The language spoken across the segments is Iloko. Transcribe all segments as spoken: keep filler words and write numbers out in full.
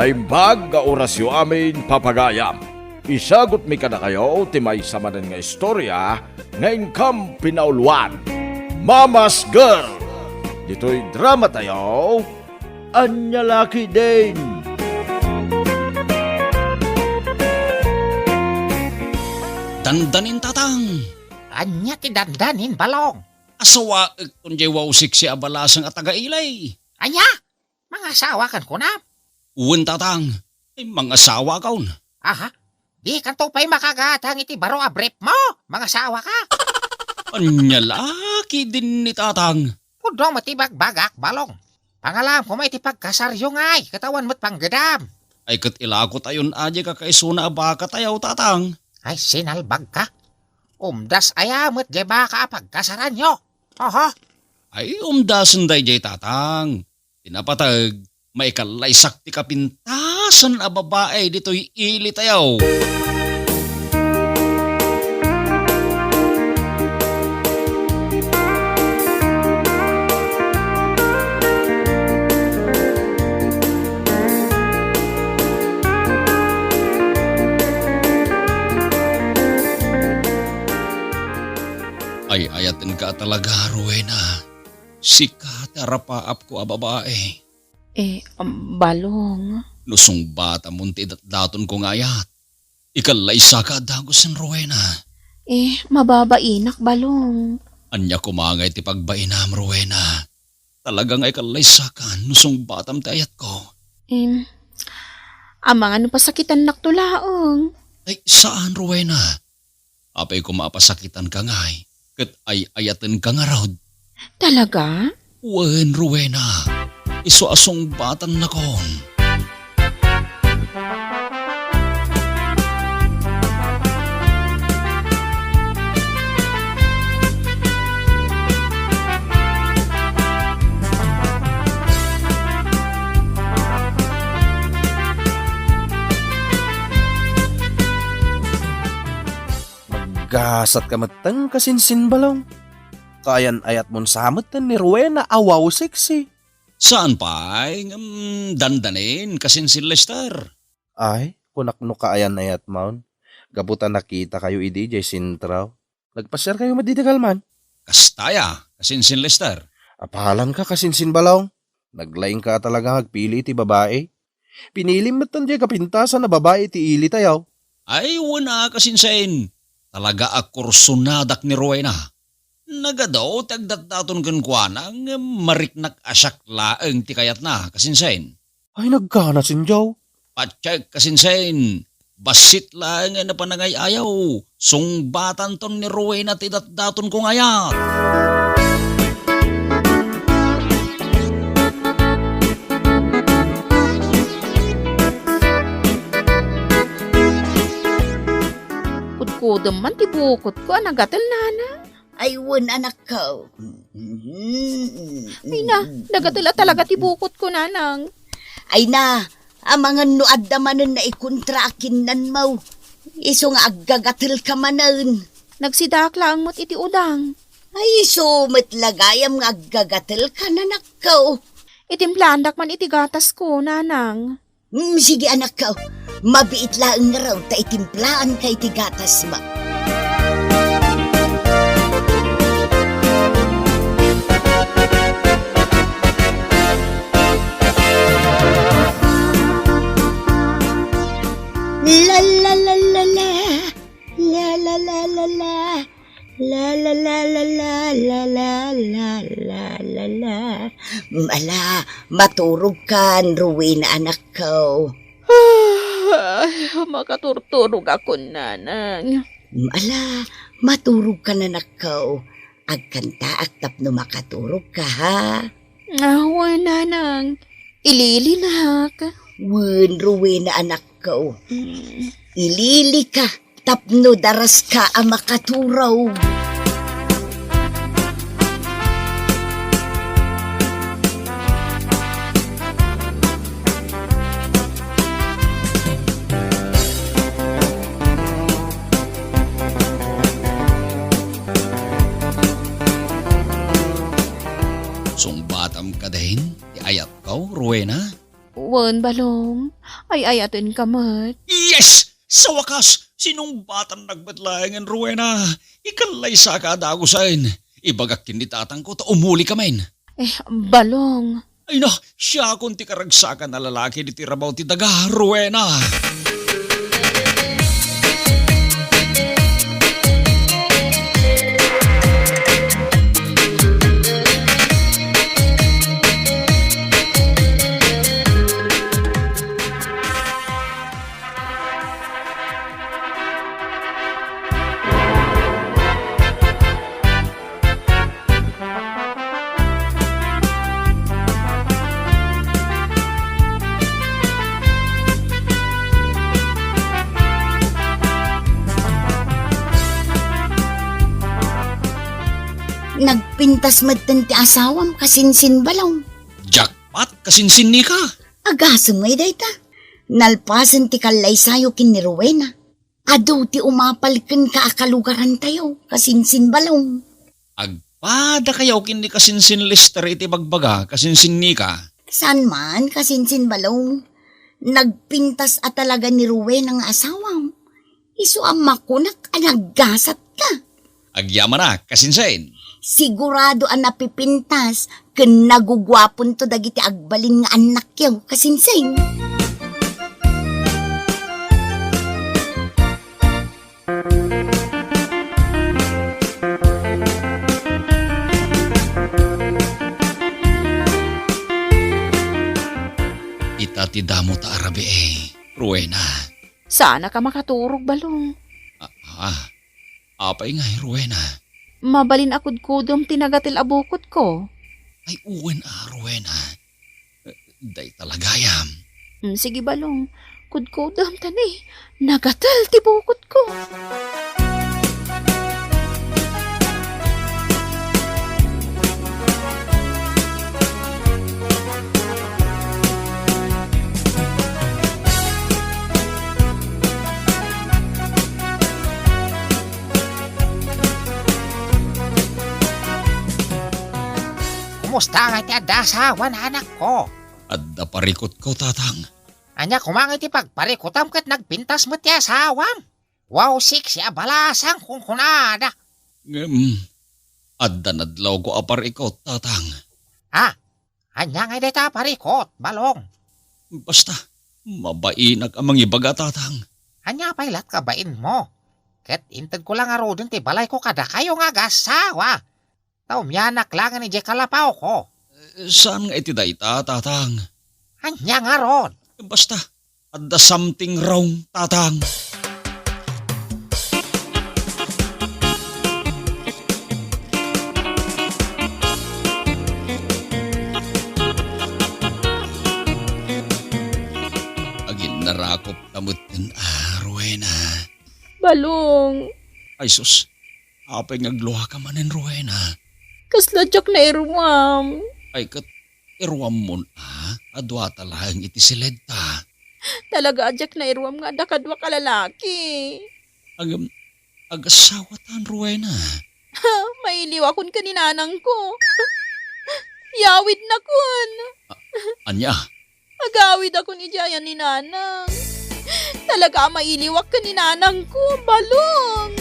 Naimbag nga orasyo amin, papagayam. Isagutmi kadakayo ti maysa manen nga istorya nga inkam pinauluan. Mama's Girl! Ditoy drama tayo, Ania La Ketdin. Dandanin, Tatang! Ania ti dandanin, Balong? Asawaek ton jay wow sexy a balasang a taga-ili. Ania? Mangasawakan kunam? Wen, Tatang. Ay, mangasawakon. Aha? Dikanto pay makagatang iti baro a brief mo? Mangasawaka? Ania la ketdin ni, Tatang? Pudno met ti bagbagak, Balong. Pangalam koma iti pagkasaryo ngay, ket awan met panggedam. Ay, ket ilako tayon a diay kakaisuna a baka tayo, Tatang. Ay, sinalbag ka. Umdas aya met diay baka a pagkasaranyo? Aha? Ay, umdasen daydiay, Tatang. Ti napateg, maikallaysak ti kapintasan a babai ditoy ili tayo. Ay-ayatenka a talaga, Rowena. Sika ti arapaapko a babai. Eh, um, Balong. No sungbatamon ti datdatonko nga ayat, ikallaysaka a dagusen, Rowena. Eh, mababainak, Balong. Ania koma ngay ti pagbainam, Rowena? Talaga nga ikallaysaka no sungbatam ti ayatko. Em, amangan no pasakitannakto laeng. Ay, saan, Rowena. Apay koma a pasakitanka ngay, ket ay-ayatenka ngarud? Talaga? Wen, Rowena. Isu a sungbatannakon. Maggasatka metten, kasinsin Balong. Kaayan-ayatmon sa metten ni Rowena a wow sexy. Saan pay, ngem dandanin, kasinsin Lester. Ay, kunak no kaayan-ayatmon. Gapu ta nakitakayo idi jay sentro. Nagpasiarkayo met idi kalman. Kasta aya, kasinsin Lester. Apalanka, kasinsin Balong. Naglaingka a talaga nga agpili iti babai. Pinilim metten diay kapintasan a babai iti ili tayo. Ay, wen a, kasinsin. Talaga a kursonadak ni Rowena. Nagadu ti agdatdaton kenkuana, ngem mariknak a siak laeng ti kayatna, kasinsin. Ay, nagganasen, Joe. Patsek, kasinsin. Bassit laeng a panangay-ayaw. Sungbatanton ni Rowena ti datdatonko nga ayat. Kudkudem man ti bukotko a nagatel, nanang. Ay, wen, anakko. Ay na, nagatel a talaga ti bukotko, nanang. Ay na, amangan no adda manen naikontra a kinnanmo. Isu nga aggagatelka manen. Nagsidaak laeng met iti udang. Ay, isu met la gayam nga aggagatelka, anakko. Itimplaandak man iti gatasko, nanang. Mm, sige, anakko. Mabiit laeng ngarud ta itimplaanka iti gatasmo. La, la, la, la, la. La, la, la, la, la. La, la, la, la, la. Mm, ala, maturogkan, Rowena, anakko. Ay, makaturturogakon, nanang. Mm, ala, maturogkan, anakko. Agkantaak tapno makaturogka, ha? Awan, nanang. Ililinak. Wen, Rowena, anakko. Mm. Ililika tapno daraska a makaturog. Sungbatam kadin ti ayatko, Rowena? Wen, Balong. Ay-ayatenka met. Yes! Sa wakas, sinungbatannak met laengen, Rowena. Ikallaysaka a dagusen. Ibagak ken ni tatangko ta umulikamin. Eh, Balong. Ay na, siakon ti karagsakan a lalaki ditoy rabaw ti daga, Rowena. Nagpintas metten ti asawam, kasinsin Balong. Jackpot, kasinsin Nika. Agasem ngay dayta. Nalpasen ti kallaysayo ken ni Rowena. Adu ti umapal kenka a kalugarantayo, kasinsin Balong. Agpadakayo ken ni kasinsin Lester iti bagbaga, kasinsin Nika. Saan man, kasinsin Balong. Nagpintas a talaga ni Rowena nga asawam. Isu a makunak a naggasatka. Agyamanak, kasinsin. Sigurado a napipintas ken naguguaponto dagiti agbalin nga annakyo, kasinsin. Ita ti damo ta arabii, Rowena. Saanaka makaturog, Balong. Ah, ah. Apay ngay, Rowena? Mabalin a kudkudem ti nagatel a bukotko. Ay, wen a, Rowena. Dayta la gayam. Mm, sige, Balong. Kudkudem ta ni. Nagatel ti bukotko. Kumusta nga ti adda asawa, anakko? Adda parikutko, tatang. Ania koma nga iti pagparikutam ket nagpintas met ti asawam? Wow, sexy a balasang, kunkunada. Ngem, adda nadlawko a parikut, tatang. Ah, ania ngay dayta a parikut, Balong? Basta, mabainak a mangibaga, tatang. Ania pay latka bainmo? Ket intedko la ngaruden ti balayko kadakayo nga agassawa. Ta umianak laengen idiay kalapawko. Saan nga iti dayta, tatang? Ania ngarud? Basta, adda something wrong, tatang. Aginnarakop ta metten a, Rowena. Balong. Ay sus, apay nga agluaka manen, Rowena? Kasla diak nairuam. Ay, ket iruammon a, a duata laeng iti siledta. Talaga a diak nairuam nga adda kaduak a lalaki. Agam, agasawatan, Rowena. Mailiwakon ken ni nanangko. Yawidnakon. A-, ania? Agawidakon idiay a ni nanang. Talaga a mailiwak ken ni nanangko, Balong.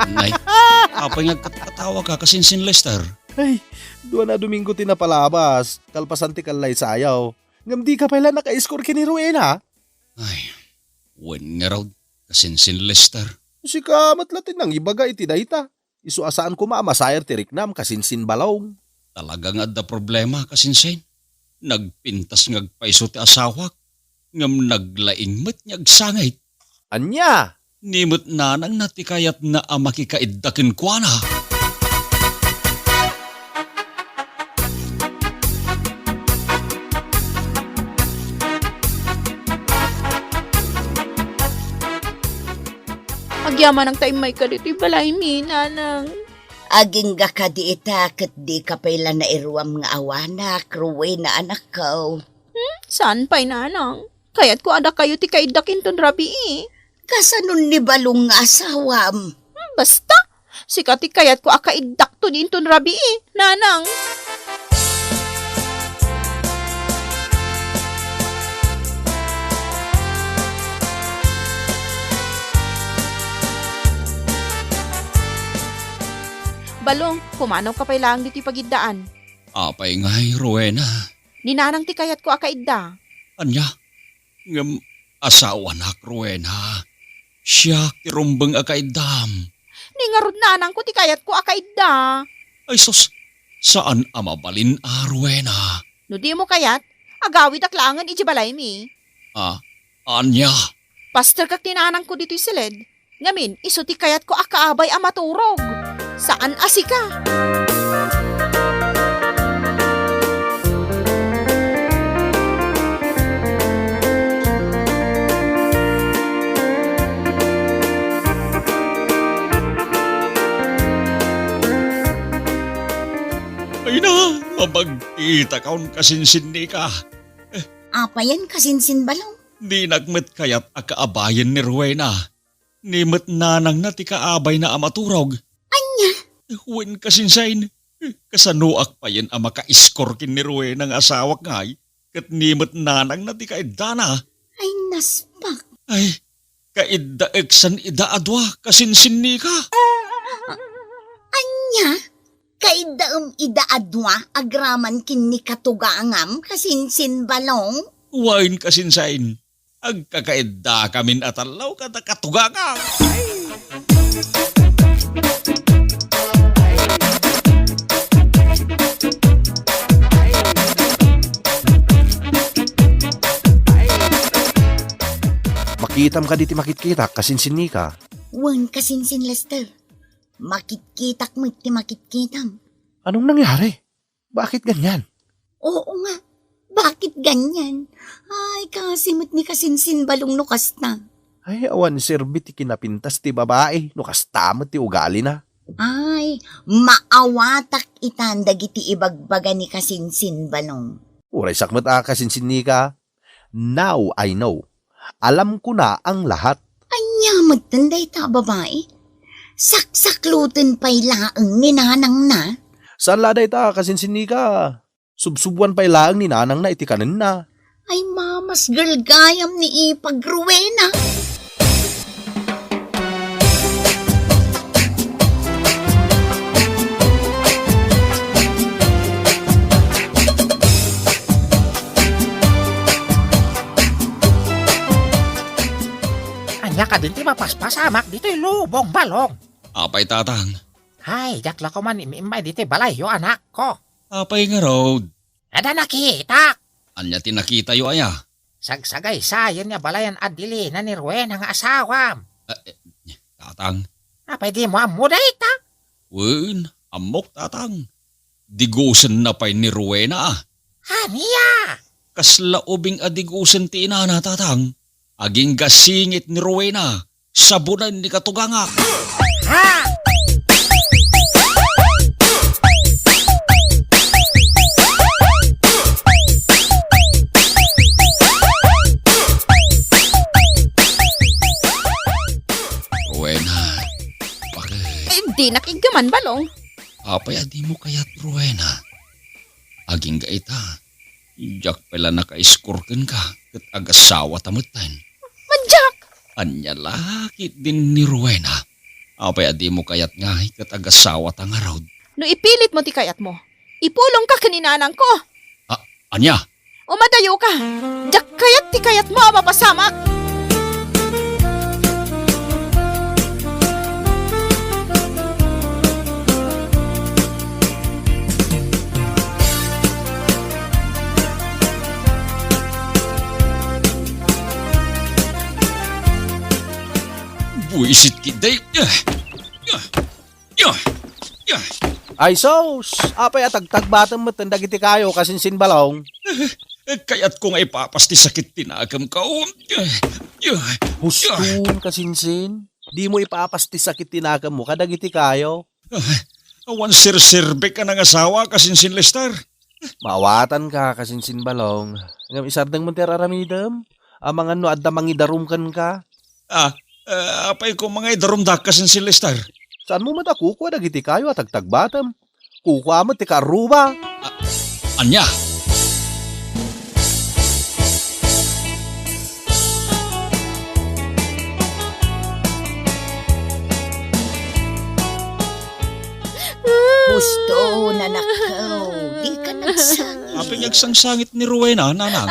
Nay, apay nga agkatkatawaka, kasinsin Lester? Ay, dua na a Domingo ti napalabas, kalpasan ti kallaysayaw. Ngem dika pay la naka-score ken ni Rowena? Ay, wen ngarud, kasinsin Lester. Sika met la ti nangibaga iti dayta. Isu a saan koma a masair ti riknam, kasinsin Balong. Talaga nga adda problema, kasinsin. Nagpintas nga agpayso ti asawak, ngem naglaing met nga agsangit. Ania? Ni met nanangna ti kayatna a makikaidda kenkuana. Agyamanak ta immayka ditoy balaymi, nanang. Agingga kadi ita ket dika pay la nairuam nga awanak, Rowena, anakko. Hmm? Saan pay, nanang? Kayatko a dakayo ti kaiddak inton rabii. Kasanon ni Balong nga asawam? Hmm, basta! Sika ti kayatko a kaiddakto inton rabii, nanang. Balong, pumanawka pay laeng ditoy pagiddaan. Apay ngay, Rowena? Ni nanang ti kayatko a kaidda. Ania? Ngem asawanak, Rowena. Siak ti rumbeng a kaiddam. Ni ngarud nanangko ti kayatko a kaidda. Ay sus, saan a mabalin a, Rowena. No dimo kayat, agawidak laengen idiay balaymi. Ah, ania? Pasterkak ti nanangko ditoy siled. Ngamin, isu ti kayatko a kaabay a maturog. Saan a sika. Ay na, mabagkitakon, kasinsinnika. Apayen, kasinsin, Balong? Dinak met kayat a kaabayen ni Rowena. Ni met nanangna ti kaabayna a maturog. Ania? Wen, kasinsin. Kasanoak payen a makaiskor ken ni Rowena nga asawak ngay? Ket ni met nanangna ti kaiddana. Ay, naspak. Ay, kaiddaek san ida a dua, kasinsinnika. Ania? Kaiddaem ida a dua agraman ken ni katugangam, kasinsin, Balong? Wen, kasinsin. Agkakaiddakamin a tallo kada katugangam. Makitam kadi ti makitkitak, kasinsinnika? Wen, kasinsin, Lester. Makitkitak met ti makitkitam. Anong nangyari? Bakit ganyan? Oo nga. Bakit ganyan? Ay, kasi met ni kasinsin, Balong, no kasta. Ay, awan serbi ti kinapintas ti babai no kasta met ti ugalina. Ay, maawatak itan dagiti ibagbaga ni kasinsin, Balong. Uraysak met a, kasinsinnika. Now I know. Alam ko na ang lahat. Ania metten dayta a babai? Saksakloten pay laeng ni nanangna? Saan la dayta, kasinsinnika. Subsubuan pay laeng ni nanangna iti kanenna. Ay, mamasgel gayam ni Ipag, Rowena. Ania kadin ti mapaspasamak ditoy lubong, Balong? Apay, Tatang? Ay, diak la koma immay ditoy balayyo, anakko. Apay ngarud? Adda nakitak. Ania ti nakitayo aya? Sagsagaysayan nga balayan a dilina ni Rowena nga asawam. Ah, eh, Tatang. Apay dimo ammo dayta? Wen, ammok, Tatang. Digusenna pay ni Rowena, a. Ania? Kasla ubing a digusen ti inana, Tatang. Agingga singit ni Rowena. Sabunen ni katugangak. Ha? Rowena, bakit? Eh, dinak iggaman, Balong. Apay a dimo kayat, Rowena? Agingga ita, diak pay la nakaiskor kenka ket agasawata metten. Madiak! Ania la ketdin ni Rowena? Apay a dimo kayat ngay ket agasawata ngarud? No ipilitmo ti kayatmo, ipulongka ken ni nanangko. Ah, ania? Umadayoka! Diak kayat ti kayatmo a mapasamak! Buisit ketdi. Ay, sus! Apay a tagtagbatem metten dagiti kayo, kasinsin, Balong? Eh, kayatko nga ipapas ti sakit ti nakemko. Huston, kasinsin. Dimo ipaapas ti sakit ti nakemmo kadagiti kayo. Ay, awan serserbek a nangasawa, kasinsin Lester. Maawatanka, kasinsin Balong. Ngem isardengmo ti ar-aramidem. Amangan no adda mangidarum kenka. Ah, eh, apay ko mangidarumdak, kasinsin Lester. Saanmo met a kukua dagiti kayo a tagtagbatem? Kukua met ti kaarruba. Ah, ania? Husto, nanakko, dika nagsangit. Apay nga agsangsangit ni Rowena, nanang?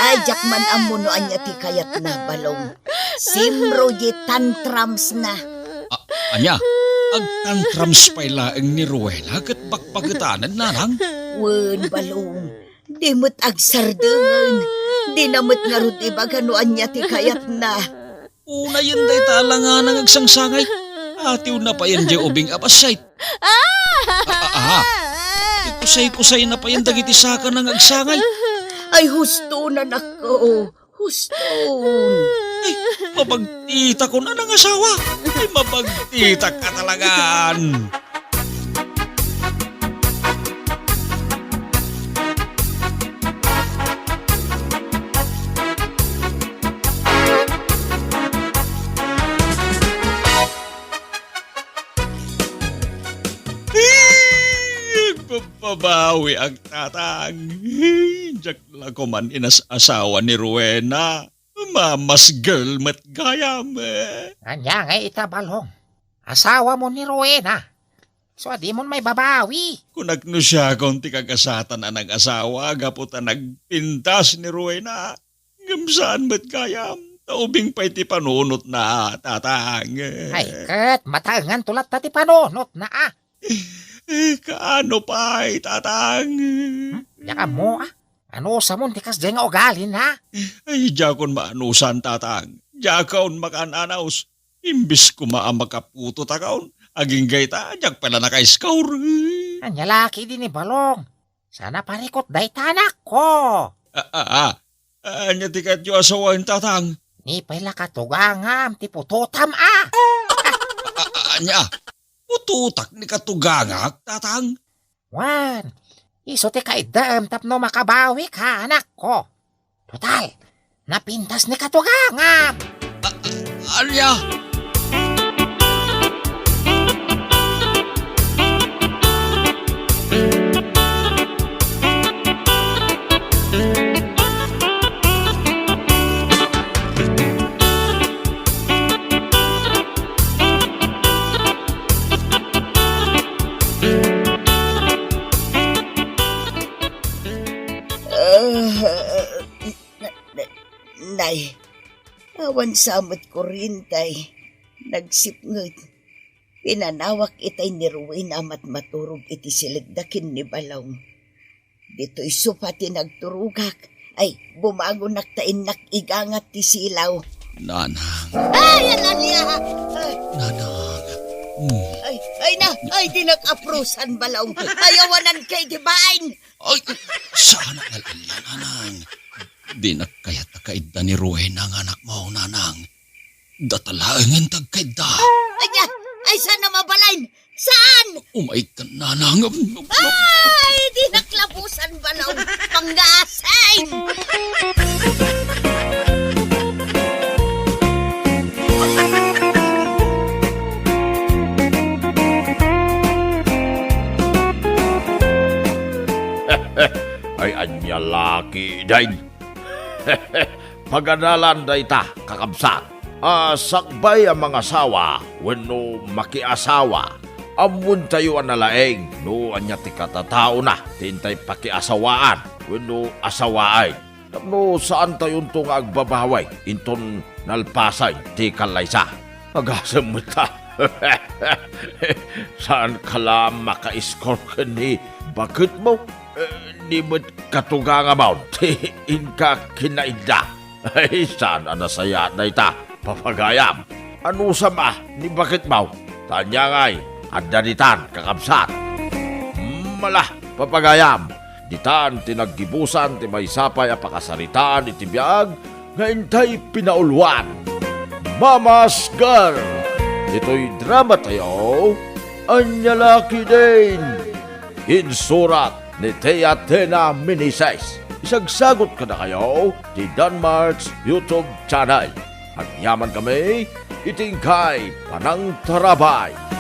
Ay, diak man ammo no ania ti kayatna, Balong. Simro di tantrumsna. A-, ania? Agtantrums pay laeng ni Rowena ket bakbaketanen, nanang? Wen, Balong. Di met agsardengen. Dina met ngarud ibaga no ania ti kayatna. Unayen dayta a langanang agsangsangi. Atiwna payen diay ubing a bassit. Ah! Ah, ah, ah. Ikusay-kusayna payen dagiti sakana nga agsangit. Ay, husto, nanakko. Husto. Ay, mabagtitakon a nangasawa. Ay, mabagtitak a talagan. Agbabawiak, tatang. Diak la koman inas-asawa ni Rowena. Mama's girl met gayam. Ania ngay ita, Balong? Asawamo ni Rowena. So, adimon maibabawi. Kunak no siakon ti kagasatan a nag-asawa gapu ta nagpintas ni Rowena. Ngem saan met gayam, ta ubing pay ti panunotna, tatang. Ay, ket mataenganto latta ti panunotna, a. Eh, kaano pay, tatang? Hmm? Diak ammo, a. Anusamon ti kasdiay nga ugalina? Ay, diakon maanusan, tatang. Diakon makaan-anaus. Imbes koma a makaputotakon, agingga ita, diak pay la nakaiskor. Ania la ketdi ni Balong? Saan a parikut dayta, anakko. Ah, ah, ah. Ania ti kayatyo a sawaen, tatang? Ni pay la katugangam ti putotam, a. Ah, ah, ania? Putotak ni katugangak, tatang? Wen, isu ti kaiddaem tapno makabawika, anakko. Total, napintas ni katugangam. A-, a-, ania? Ah, na-, na-, nay, awan sa met kuryente. Nagsipnget. Pinanawak itay ni Rowena a matmaturog iti silegda ken ni Balong. Ditoy sofa ti nagturogak. Ay, bumangonak ta innak igangat ti silaw. Nanang. Ay, Analia! Ay. Nanang. Hmm. Ay, ay na, ay, dinak aprusan, Balong. Ay, awanan kay di bain. Ay, saan nga ala, Nanang. Dinak kayat a kaidda ni Rowena nga anakmo, Nanang. Data laengen ti agkaidda. Ania? Ay, saan a mabalin? Saan? Umaykan, Nanang. Ay, dinak labusan, Balong. Panggasin! Ay, ania la ketdin? Paganalan dayta, kakabsat, a sakbay a mangasawa wenno makiasawa, ammontayo a nalaing no ania ti katataona ti intay pakiasawaan wenno asawaen. Tapno saantayonto nga agbabawi inton nalpasen ti kallaysa. Agasem met ta. Saanka la makaiskor ken ni baketmo? Eh, ni met katugangamon ti inka kinaidda. Ay, saan a nasayaat dayta, papagayam. Anusam a ni baketmo? Ta ania ngay, adda ditan, kakabsat. Hmm, ala, papagayam. Ditan ti naggibusan ti maysa pay a pakasaritaan iti biag nga intay pinauluan. Mama's Girl. Ditoy drama tayo, ania la ketdin. Insurat ni Tia Tena Meneses. Isagsagut kadakayo ti Danmark's YouTube channel. Agyaman kami iti inkay panangtarabay.